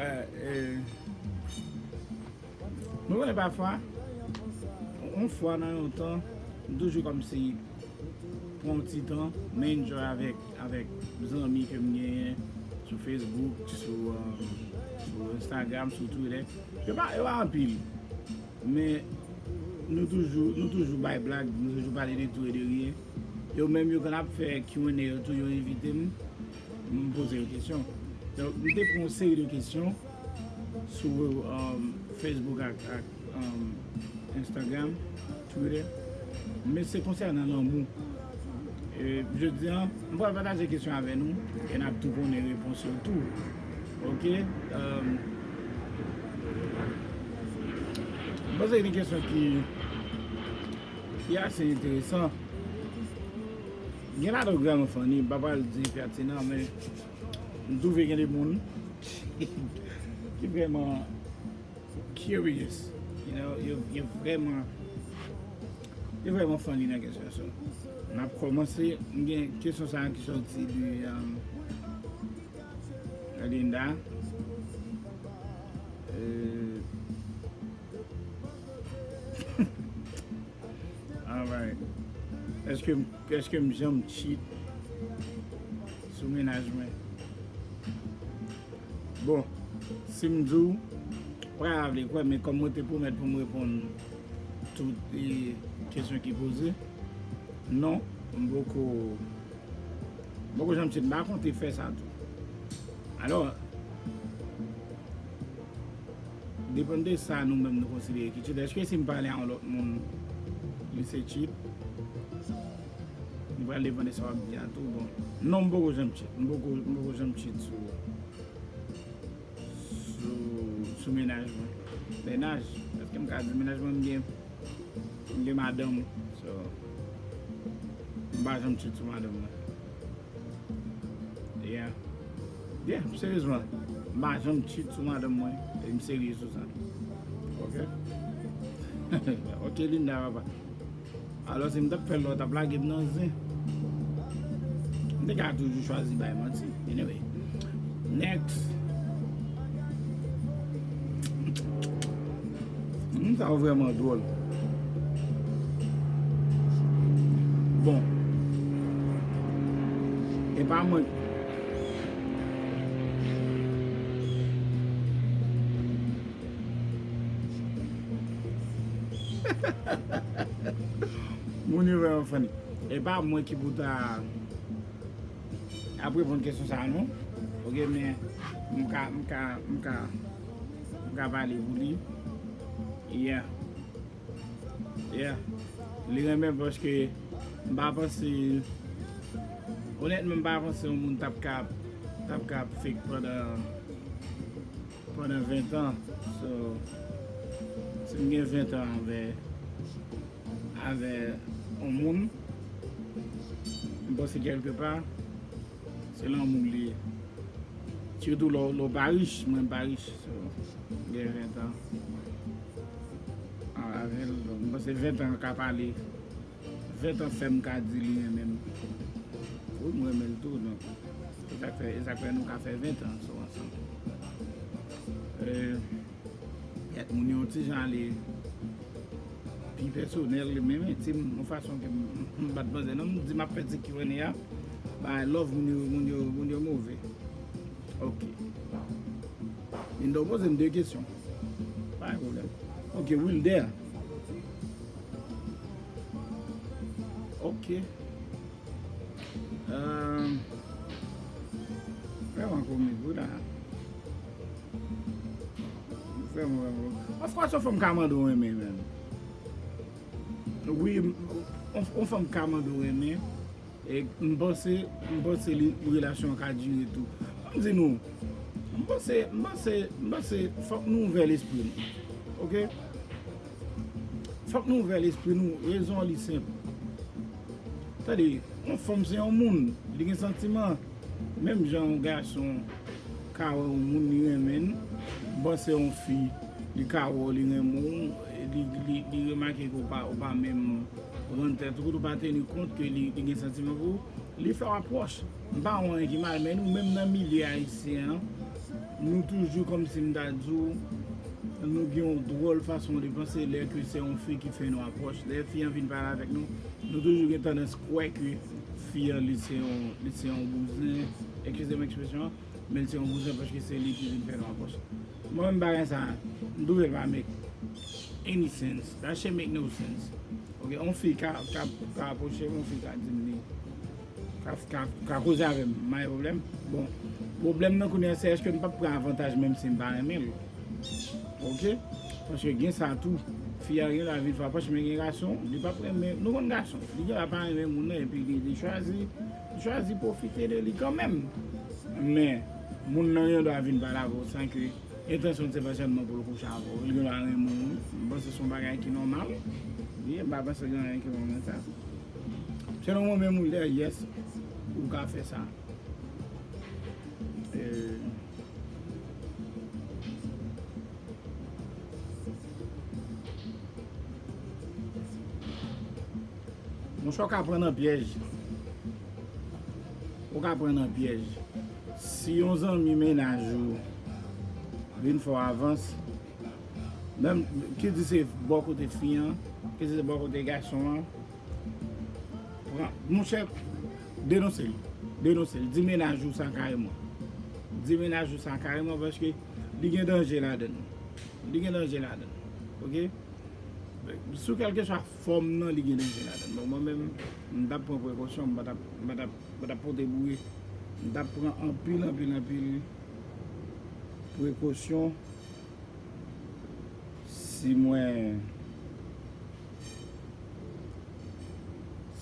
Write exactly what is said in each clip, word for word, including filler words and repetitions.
Eh, eh, nou konnen pafwa, yon fwa nan yon tan, m toujou kòmsi pran yon ti tan, m enjoy avèk, avèk zanmi ke m genyen sou Facebook, sou, um, sou Instagram, sou Twitter. Yo pa, yo pa anpil. Men nou toujou, nou toujou bay blag, nou toujou pale de tou e de ryen. Yo menm yo konn ap fè Q and A yo tou, yo envite m, m poze yo kesyon. Donk, m te pran yon seri de kesyon sou, um, Facebook ak, ak, um, Instagram, Twitter. Men se konsènan lanmou. E, jodi a, m pral pataje kesyon avè nou, e n ap tou konnen repons yo tou. Oke? Um, m panse gen kesyon ki, ki ase enteresan. Gen ladan vrèman funny, m pa pral di pètinan, men m twouve gen de moun ki vrèman curious, you know, yo, yo vrèman, yo vrèman funny nan kesyon sa. N ap kòmanse, m gen kesyon sa ki sòti de, um, Linda. Euh, Alright. Èske, èske m janm cheat sou mennaj mwen? Bon, si m di w, w pa vle kwè, men kòm mwen te pwomèt pou m reponn tout, e, kesyon ki poze, non, m poko, m poko janm cheat, m pa konte fè sa tou. Alò, depann de sa nou menm nou konsidere ki cheat. Èske si m pale a yon lòt moun, li se cheat? Li pral depann de sa w ap di a tou. Bon, non, m poko janm cheat. M poko, m poko janm cheat sou, sou, sou mennaj mwen. Mennaj, èske m ka di mennaj mwen? M gen, m gen madanm. So, m pa janm cheat sou madanm mwen. Yeah. Yeah, seryezman. M pa janm cheat sou madanm mwen. E m serye sou sa. Ok? Ok, Linda, papa. Alò, si m t ap fè l, w t ap lage m nan zen. M te ka toujou chwazi bay manti. Anyway. Next. Moun sa yo vrèman dwòl. Bon. E pa mwen. Moun yo vrèman funny. E pa mwen ki pou ta ap reponn kesyon sa a, non. Ok, men m ka, m ka, m ka, m ka pale pou li. Yeah. Yeah. Li renmen paske m pa panse, onètman, m pa panse yon moun t ap ka, t ap ka fake pandan, pandan ven tan. So, si m gen ven tan avè, avè yon moun, m panse kèlkepa, se lanmou li ye. Sitou lè w, lè w pa rich, mwen m pa rich. So, m gen ven tan avè l. Donk, m panse ven tan ka pale. Ven tan fè m ka di li renmen m. Wi, m renmen l tou, donk. E sa k fè, e sa k fè nou ka fè ven tan, so, ansanm. E, Kèk moun yo yon ti jan ale pi pèsonèl, menm entim, yon fason ke m, m, m pa t panse. Non, m di m ap fè ti Q and A a, bay love moun yo, moun yo, moun yo move. Ok. Linda poze m de kesyon. Pa gen pwoblèm. Ok, Wilder. Ok. Ahn, vrèman komik, wi la. Vrèman, vrèman. Of course, yon fanm ka mande w renmen, menm. Wi, m, yon, yon fanm ka mande w renmen. E m panse, m panse li, relasyon an ka dire tou. Ban m di nou, m panse, m panse, m panse fòk nou ouvè lespri nou. Ok? Fòk nou ouvè lespri nou. Rezon an li senp. Tande, yon fanm se yon moun, li gen santiman. Menm jan yon gason ka wè yon moun, li renmen l, m panse yon fi, li ka wè w, li renmen w, li, li, li remake ke w pa, w pa menm rann tèt ou kont, ou pa teni kont ke li, li gen santiman pou ou, li fè w apwòch. M pa wè anyen ki mal, men nou menm nan milye ayisyen an, Nou toujou, kòmsi m ta di w, nou gen yon dwòl fason de panse lè ke se yon fi ki fè nou apwòch. Lè fi an vin pale avèk nou, nou toujou gen tandans kwè ke fi an, li se yon, li se yon bouzen, eskize m ekspresyon an, men li se yon bouzen paske se li ki vin fè nou apwòch. Mwen menm, bagay sa, m twouve l pa make any sense. That shit make no sense. Ok, yon fi ka, ka, ka apwoche m, yon fi ka di m li, ka, ka, ka koze avè m, pa gen pwoblèm. Bon, pwoblèm nan kounye a, se èske m p ap pran avantaj menm si m pa renmen l. Ok? Paske gen sa tou. Fi a gen dwa vin fè apwòch, men gen gason, li p ap renmen, nou konn gason. Li gen dwa pa renmen moun nan, epi li, li chwazi, li chwazi pwofite de li kanmenm. Men, moun nan gen dwa vin pale avè w san ke entansyon l se pa sèlman pou l kouche avè w. Li gen dwa renmen w, wi. M panse se yon bagay ki nòmal. Wi, m pa panse gen anyen ki mal nan sa. Selon mwen menm, wi, yes, ou ka fè sa. E, Monchè, w ka pran nan pyèj. Ou ka pran nan pyèj. Si yon zanmi mennaj ou vin fè w avans, menm ki di se bò kote fi an, ki di se bò kote gason an, pran, monchè, denonse l. Denonse l. Di mennaj ou sa kareman. Di mennaj ou sa kareman paske li gen danje ladan l. Li gen danje ladan l. Ok? Sou kèlkeswa fòm nan, li gen danje ladan l. Bon, mwen menm, m t ap pran prekosyon, m pa t ap, m pa t ap, m pa t ap pote boure. M t ap pran anpil, anpil, anpil prekosyon si mwen,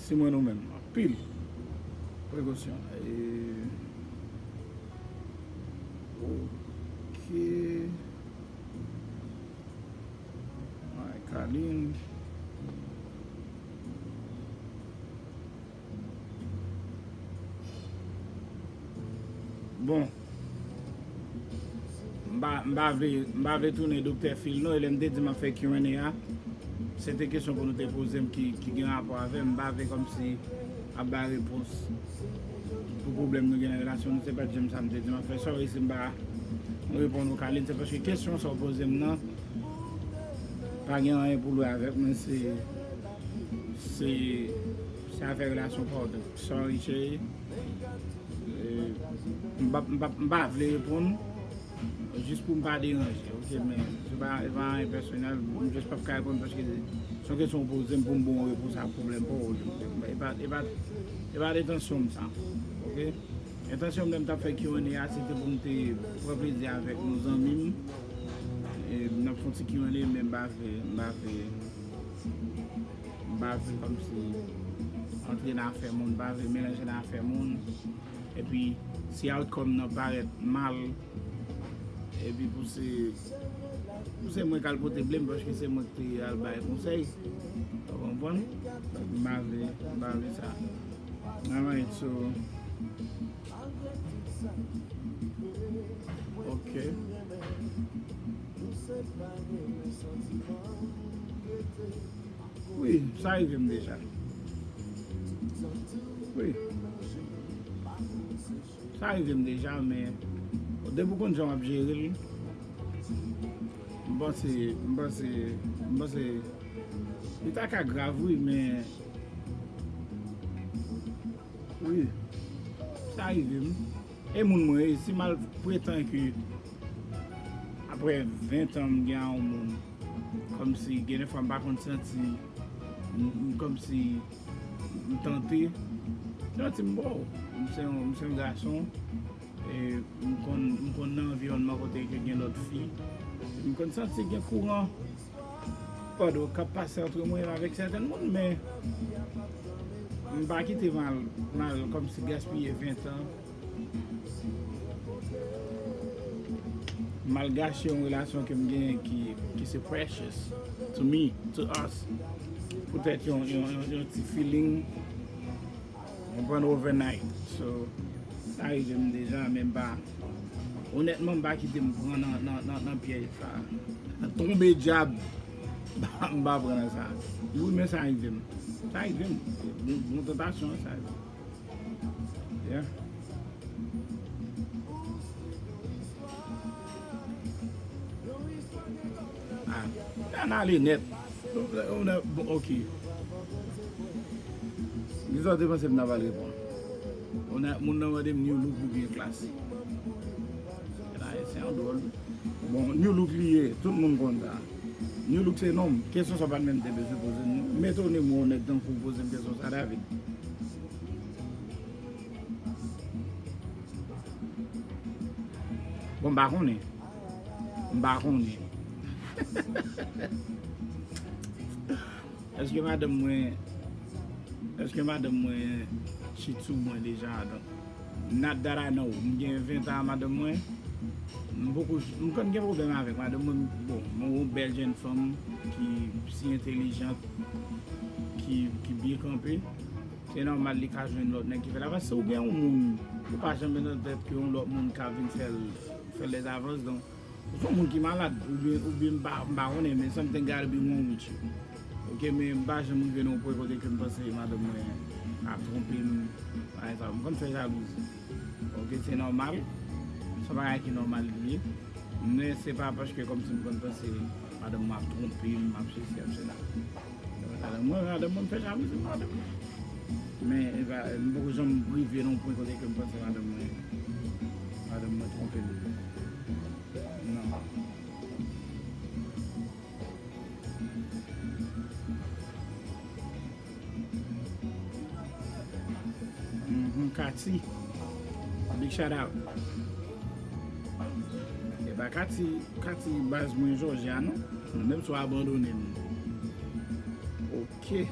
si mwen nou menm. Anpil prekosyon. E, ok. Ay, Kalin. Bon. M pa, m pa vle, m pa vle tounen Doktè Phil non, e lè m te di m ap fè Q and A a, se te kesyon pou nou te poze m ki, ki gen rapò avè m. M pa vle kòmsi ap bay repons pou pwoblèm nou gen nan relasyon nou. Se pa t janm sa m te di m ap fè. Sorry si m pa reponn ou, Kalin, se paske kesyon sa w poze m nan pa gen anyen pou l wè avèk mwen, se, se, se afè relasyon pa w. Donk, sorry, cheri. E, m pa, m pa, m pa vle reponn, jis pou m pa deranje, ok, men se pa, se pa anyen pèsonèl, m jis p ap ka reponn paske se yon kesyon w poze m pou m ba w repons a pwoblèm pa w. E pa, e pa, e pa entansyon m sa, ok? Entansyon m lè m t ap fè Q and A a, se te pou m te pran plezi avèk yon zanmi m. E n ap fè yon ti Q and A, men m pa vle, m pa vle, m pa vle kòmsi antre nan afè moun, m pa vle melanje nan afè moun. Epi, si outcome nan parèt mal, epi pou se, pou se mwen k al pote blame, paske se mwen ki te al bay konsèy. Ou konprann? M pa vle, m pa vle sa. Alright, so, ok. Wi, sa rive m deja. Wi. Sa rive m deja, men depi w konn jan w ap jere l, m panse, m panse, m panse, li ta ka grav, wi, men, wi, sa rive m. E moun mwen ye, si m al pretan ke apre ven tan m gen a yon moun, kòmsi gen de fwa m pa konn santi m, m kòmsi m tante. Se yon ti m, bon, m se yon, m se yon gason, e m konn, m konn nan anviwònman kote ke gen lòt fi. M konn santi gen kouran pardon k ap pase antre mwen avèk sèten moun, men m pa kite m al, m al kòmsi gaspiye ven tan. M al gache yon relasyon ke m genyen ki, ki se precious to me, to us. Poutèt yon, yon, yon, yon ti feeling, ou konprann, overnight. So, sa rive m deja, men m pa, onètman, m pa kite m pran nan, nan, nan, nan pyèj sa. Tonbe dyab, m pa pran nan sa. Wi, men sa rive m. Sa rive m. Bon, bon tantasyon, sa rive m. Yeah. Ah, ann ale nèt. Ou nan, bon, ok. Kisa w te panse m ta pral reponn? Ou nan, moun nan mande m new look oubyen klasik. Ayisyen an dwòl. Bon, new look li ye, tout moun konn sa. New look se non m. Kesyon sa w pa t menm te bezwen poze m, non. M etone m wè yon nèg tankou w poze m kesyon sa, David. Bon, m pa konnen. M pa konnen. Èske madanm mwen, èske madanm mwen chit sou mwen deja? Donk, not that I know. M gen ven tan a madanm mwen. M poko, m konn gen pwoblèm avèk madanm mwen. Bon, mwen yon bèl jèn fanm ki si entèlijant, ki, ki byen kanpe. Se nòmal li ka jwenn lòt nèg ki fè l. Paske si w gen yon moun, ou pa janm met nan tèt ke yon lòt moun ka vin fè l, fè l dèzavans. Donk, ou se yon moun ki malad, oubyen, oubyen m pa, m pa konnen, men something gotta be wrong with you. Ok, men m pa janm rive nan yon pwen kote ke m panse madanm mwen ap twonpe m, bagay sa yo. M konn fè jalouzi. Ok, se nòmal. Se yon bagay ki nòmal li ye. Men se pa paske kòmsi m konn panse madanm mwen ap twonpe m, ap sesi, ap sela. Madanm mwen, madanm mwen, m fè jalouzi pou madanm mwen. Men, e pa, m poko janm rive nan yon pwen kote ke m panse madanm mwen, madanm mwen twonpe m. Non. Mhm, Cathy. Big shout out. E pa Cathy, Cathy baz mwen Jòjya non. Menm si w abandone m. Ok.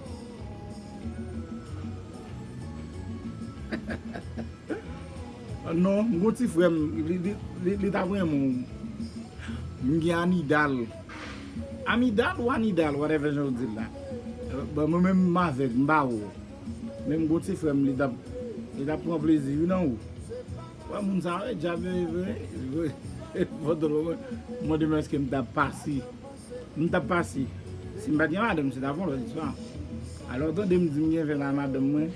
Non, m gon ti frè m, li, li, li, li t ap renmen w. M gen Anidal. Amidal ou Anidal, whatever jan yo di l la. Bon, mwen menm m avèg, m pa wè w. Men m gon ti frè m, li t ap, li t ap pran plezi wi nan ou. Wè moun sa yo, djab yo ye vre. Mwen mande m èske m t ap pase. M t ap pase. Si m pa t gen madanm, se t ap yon lòt istwa. Alò, w tande m di m gen ven a madanm mwen.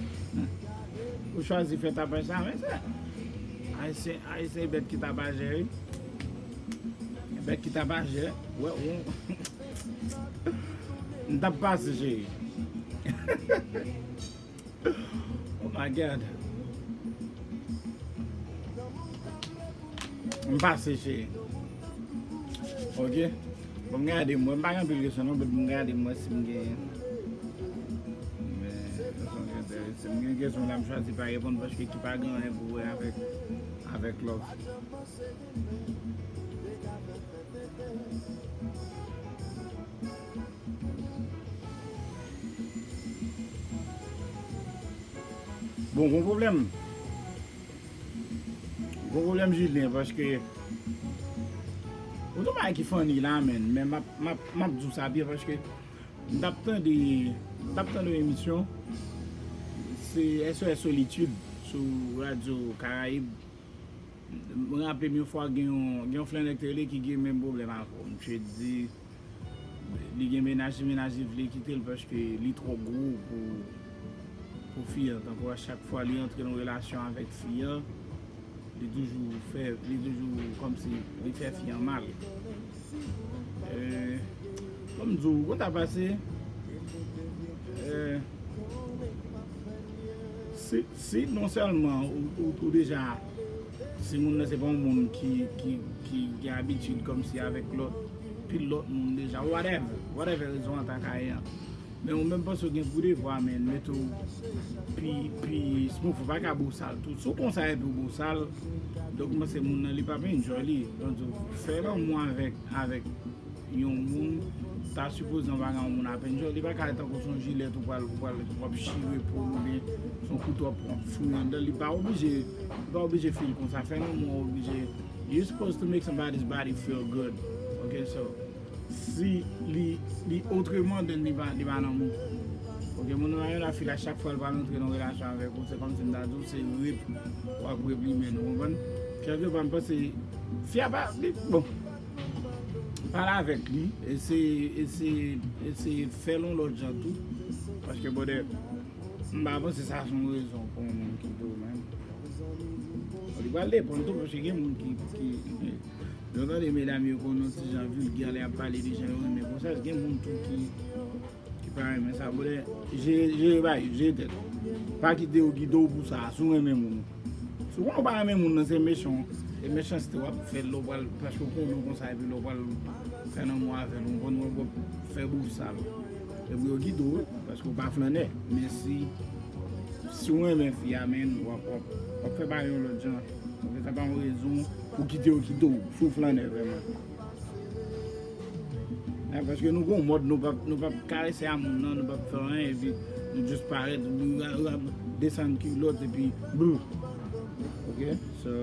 Ou chwazi fè tapaj sa, men se Ayisyen, Ayisyen bèt ki tapajè, wi. Bèt ki tapajè. Wè, wè. M t ap pase, cheri. Oh my God. M pase, cheri. Ok. Bon, m gade, mwen, m pa gen anpil kesyon, non, but m gade, mwen, si m gen. Men, kesyon ki enterese. Si m gen kesyon, la, m chwazi pa reponn, paske ki pa gen anyen pou wè avèk, avèk love. Bon, gon pwoblèm. Gon pwoblèm, Julien, paske ou di yon bagay ki funny la, men, men m ap, m ap, m ap di w sa byen, paske m t ap tande, m t ap tande yon emisyon, se S O S Solitude sou Radyo Karayib. M raple m yon fwa gen yon, gen yon flannè k te rele ki gen menm pwoblèm avè w. Misye di li gen mennaj li, mennaj li vle kite l paske li twò gwo pou, pou fi an. Tankou a chak fwa li antre nan relasyon avèk fi an, li toujou fè, li toujou kòmsi li fè fi an mal. Eh, kòm m di w, konn sa pase, eh, si, si non sèlman ou, ou, ou deja, si moun nan se pa yon moun ki, ki, ki gen abitid kòmsi avèk lòt, pil lòt moun deja, whatever, whatever rezon an ta ka ye an. Men ou menm panse w gen pou devwa, men mete w pi, pi smooth, ou pa ka bosal tou. Si w konsa epi w bosal, donk mwen se moun nan li p ap enjoy li. Donk fè lanmou avèk, avèk yon moun, ta sipoze yon bagay yon moun ap enjoy. Li pa ka tankou se yon jilèt ou pral, ou pral, w ap chire po l oubyen se yon kouto w ap, w ap foure anndan. Li pa oblije, li pa oblije feel konsa. Fè lanmou an oblije. You supposed to make somebody's body feel good. Ok, so, si li, li otreman, then li pa, li pa lanmou. Ok, moun nan yon la feel a chak fwa l pral antre nan relasyon avèk ou, se kòmsi m ta di w se rep w ap rep li, men ou konprann? Kèlke pa m panse fi a pa, li, bon, pale avèk li, eseye, eseye, eseye fè l yon lòt jan tou. Paske, brother, m pa panse sa se yon rezon pou yon moun kite w, man. Li pral depann tou, paske gen moun ki, ki, Lè w tande medam yo konn yon ti jan vilgè lè y ap pale de jan yo renmen gwosès, gen moun tou ki, ki pa renmen sa. Brother, jere, jere bagay yo, jere tèt ou. Pa kite yo gide w pou sa, si w renmen moun. Si w konnen w pa renmen moun nan, se mechan, se mechanste w ap fè l, lè w pral, paske w konnen w konsa, epi lè w pral fè lanmou avè l, w konn w ap fè bouch sal. Epi yo kite w, paske w pa flannè. Men si, si w renmen fi a, men w ap, w ap, w ap fè bagay yon lòt jan. Donk, sa pa yon rezon pou kite yo kite w, si w flannè vrèman. Hein, paske nou gon mòd, nou p ap, nou p ap karese a moun nan, nou p ap fè anyen, epi nou jis parèt, nou ra-, ra-, desann kilòt, epi brr. Ok? So,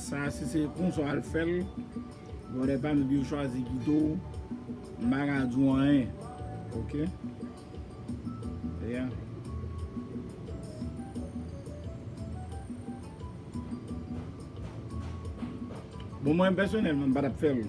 sa, si se konsa w al fè l, brother pa m, epi yo chwazi kite w, m pa ka di w anyen. Ok? Yeah. Bon, mwen pèsonèlman, m pa t ap fè l.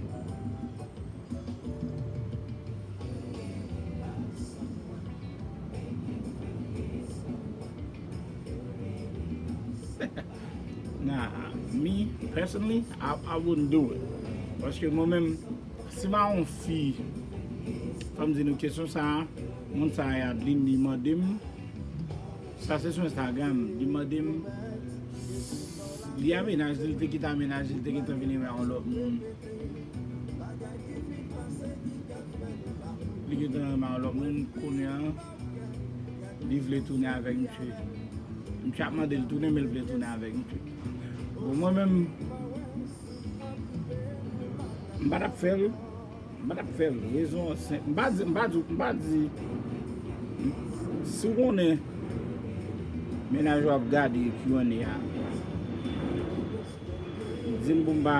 Nah, me, personally, I, I wouldn't do it. Paske mwen menm, si m a yon fi, fò m di nou kesyon sa a, moun sa a, Yadlin, li mande m, sa se sou Instagram, li mande m, li a mennaj li, li te kite a mennaj li, li te gentan vin renmen yon lòt moun. Li gentan renmen yon lòt moun, kounye a, li vle tounen avèk misye. Misye ap mande l tounen, men l vle tounen avèk misye. Bon, mwen menm, m pa t ap fè l. M pa t ap fè l. Rezon an senp. M pa di, m pa di, m pa di, si w konnen mennaj ou ap gade Q and A a, di m pou m pa,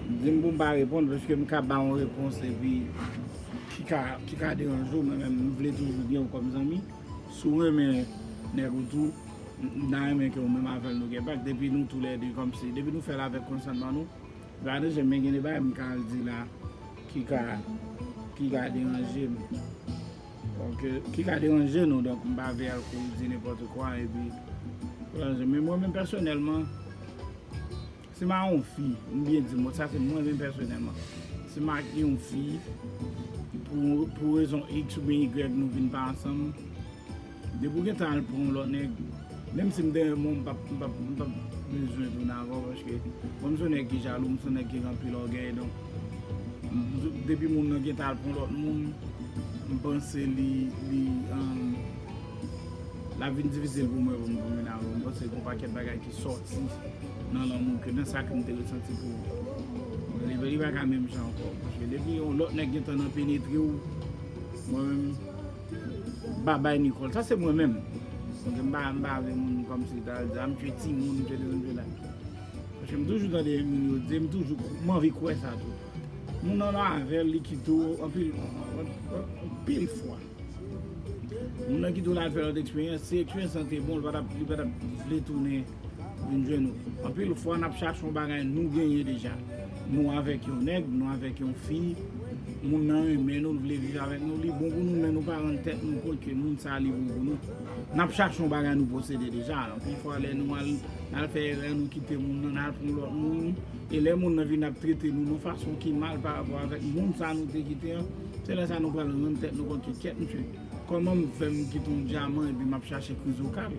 di m pou m pa reponn, paske m ka ba yon repons epi ki ka, ki ka deranje w, men menm m vle toujou gen w kòm zanmi. Si w renmen nèg ou tou, m, m ta renmen ke w menm avè l nou gen pak, depi nou toulède kòmsi, depi nou fè l avèk konsantman nou, pa deranje m, men gen de bagay m ka al di la ki ka, ki ka deranje m. Donk, euh, ki ka deranje nou, donk m pa vle al kouri di nenpòt kwa, epi deranje m. Men mwen menm pèsonèlman, si m a yon fi, m byen di m, sa se mwen menm pèsonèlman. Si m ak yon fi, pou, pou rezon X oubyen Y, nou vin pa ansanm, depi w gentan al pran yon lòt nèg, menm si m te renmen w, m p ap, m p ap, m p ap bezwen tounen avè w, paske mwen, m se yon nèg ki jalou, m se yon nèg ki gen anpil ògèy, donk, m, depi moun nan gentan al pran lòt moun, m panse li, li, um, l ap vin difisil pou mwen pou m tounen avè w. M panse gen yon pakèt bagay ki sòti nan lanmou ke nan sa ke m te resanti pou ou. Li, li pa ka menm jan ankò. Paske depi yon lòt nèg gentan nan penetre w, mwen menm, babay Nicole. Sa se mwen menm. Donk, m pa, m pa vle moun kòmsi ta al di, "Ah, m tchwe timoun, m tchwe timoun, m tchwe la." Paske m toujou tande moun yo di, m toujou, m anvi kwè sa tou. Moun nan la avè l, li kite w anpil, anpil fwa. Moun nan kite w la fè lòt eksperyans, si eksperyans lan te bon, li pa t ap, li pa t ap vle tounen vin jwenn ou. Anpil fwa, n ap chache yon bagay nou genyen deja. Nou avèk yon nèg, nou avèk yon fi, moun nan renmen nou, l vle viv avèk nou, li bon pou nou, men nou pa rann tèt nou kont ke moun sa a li bon pou nou. N ap chache yon bagay nou posede deja. Anpil fwa, lè nou al, n al fè erè, nou kite moun nan, n al pran lòt moun, e lè moun nan vin ap trete nou yon fason ki mal pa rapò avèk moun sa a nou te kite an, se lè sa a nou pral rann tèt nou kont ke kèt, mesye. Kòman m fè m kite yon dyaman epi m ap chache krizokal?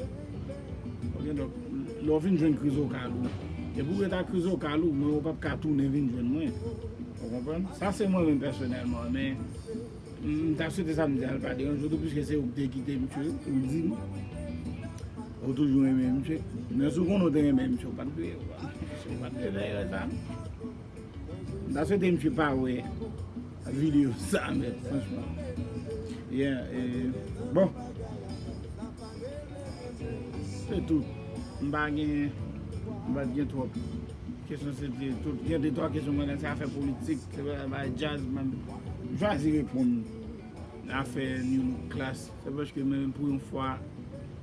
Ok, donk, lè w fin jwenn krizokal ou, epi w ret ak krizokal ou, mwen, ou p ap ka tounen vin jwenn mwen. Ou konprann? Sa se mwen menm pèsonèlman, men m ta swete sa m di a l pa deranje w tou, piske se ou ki te kite misye, ou di m, ou toujou renmen misye. Men si w konnen w te renmen misye, ou pa t dwe, ou pa t dwe fè erè sa. M ta swete misye pa wè videyo sa, men, franchman. Yeah, e, bon. Se tout. M pa gen, m pa t gen twòp kesyon, se te tout. Gen de twa kesyon mwen gen, se afè politik, se pa, pa djaz, men m chwazi reponn afè New Look Class. Se paske men pou yon fwa,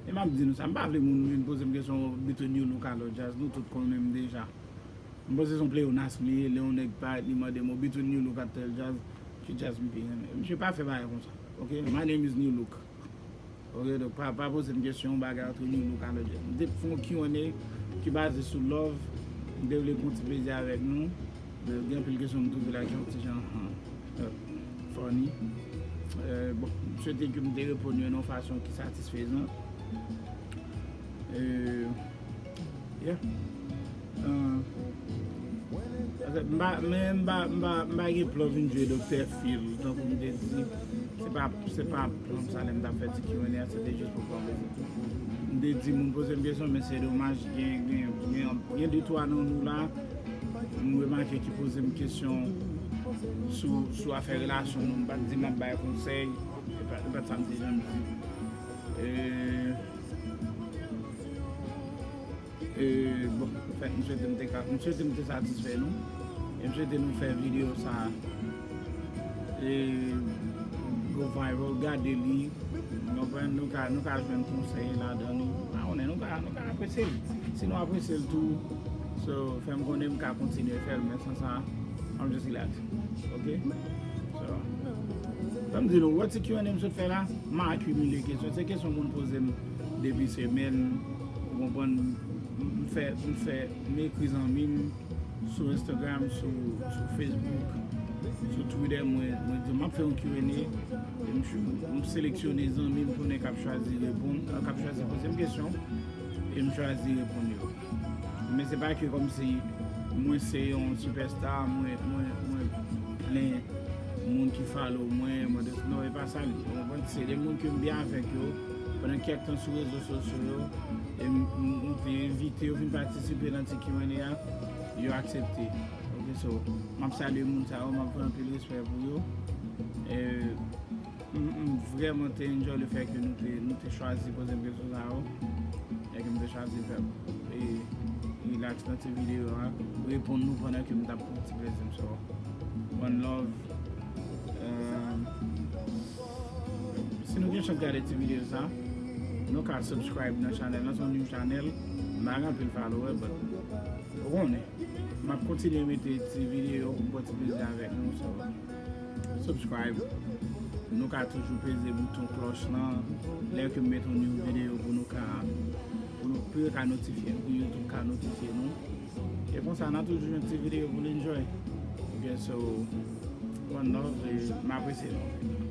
e m ap di nou sa, m pa vle moun vin poze m kesyon between New Look a lòt djaz, nou tout konnen m deja. M panse se yon pleyonas m li ye, lè yon nèg parèt, li mande m, "Oh, between New Look ak tèl djaz, ki djaz m pi renmen?" Misye pa fè bagay konsa. Ok? My name is New Look. Ok, donk pa, pa poze m kesyon yon bagay antre New Look ak lòt djaz. M te fè yon Q and A ki baze sou love M te vle pran ti plezi avèk nou. Gen anpil kesyon m twouve la ki yon ti jan funny. Bon, m swete ke m te reponn yo nan yon fason ki satisfezan. Yeah. Paske m pa, men m pa, m pa, m pa gen plan vin jwe Doktè Phil, tankou m te di. Se pa, se pa plan m sa lè m t ap fè ti Q and A a, se te jis pou pran plezi. M te di moun poze m kesyon, men se domaj, gen, gen, gen, gen de twa nan nou la, m remake ki poze m kesyon sou, sou afè relasyon nou. M pa t di m ap bay konsèy, e pa, e pa t sa m te janm di. E, E, bon, anfèt, m swete m te ka, m swete m te satisfè nou. E m swete nou fè videyo sa e go viral, gade li. Nou konprann, nou ka, nou ka jwenn konsèy ladan li. Pa konnen, nou ka, nou ka apresye l. Si nou apresye l tou, so, fè m konnen m ka kontinye fè l, men san sa, I'm just relax. Ok? So, sa m di nou, wè ti Q and A m sot fè la, m akimile kesyon. Se kesyon moun poze m depi semèn, ou konprann, m fè, m fè, m ekri zanmi m sou Instagram, sou, sou Facebook, sou Twitter, mwen, mwen di m ap fè yon Q and A, e m, m seleksyone zanmi m konnen k ap chwazi reponn, k ap chwazi poze m kesyon, e m chwazi reponn yo. Men se pa ke kòmsi mwen se yon sipèsta, mwen, mwen, mwen plen moun ki follow mwen, mwen de, non, e pa sa l ye. Ou konprann? Se de moun ke m byen avèk yo pandan kèk tan sou rezo sosyo yo, e m, m, m te envite yo vin patisipe nan ti Q and A a, yo aksepte. Ok, so, m ap salye moun sa yo, m ap voye anpil respè pou yo. E, M, m vrèman te enjoy le fè ke nou te, nou te chwazi poze m kesyon sa yo. E ke m te chwazi fè, e, relax nan ti videyo a, reponn nou pandan ke m t ap pran ti plezi m. So, one love. Euh, si nou gen chans gade ti videyo sa, nou ka subscribe nan channel nan, se yon new channel. M pa gen anpil follower, but ou konnen. M ap kontinye mete ti videyo pou m pran ti plezi avèk nou. So, subscribe. Nou ka toujou peze bouton klòch lan lè ke m mete yon new videyo pou nou ka, pou nou, pou yo ka notifye, pou YouTube ka notifye nou. E konsa, n a toujou yon ti videyo pou nou enjoy. Ok, so, one love, e m apresye nou.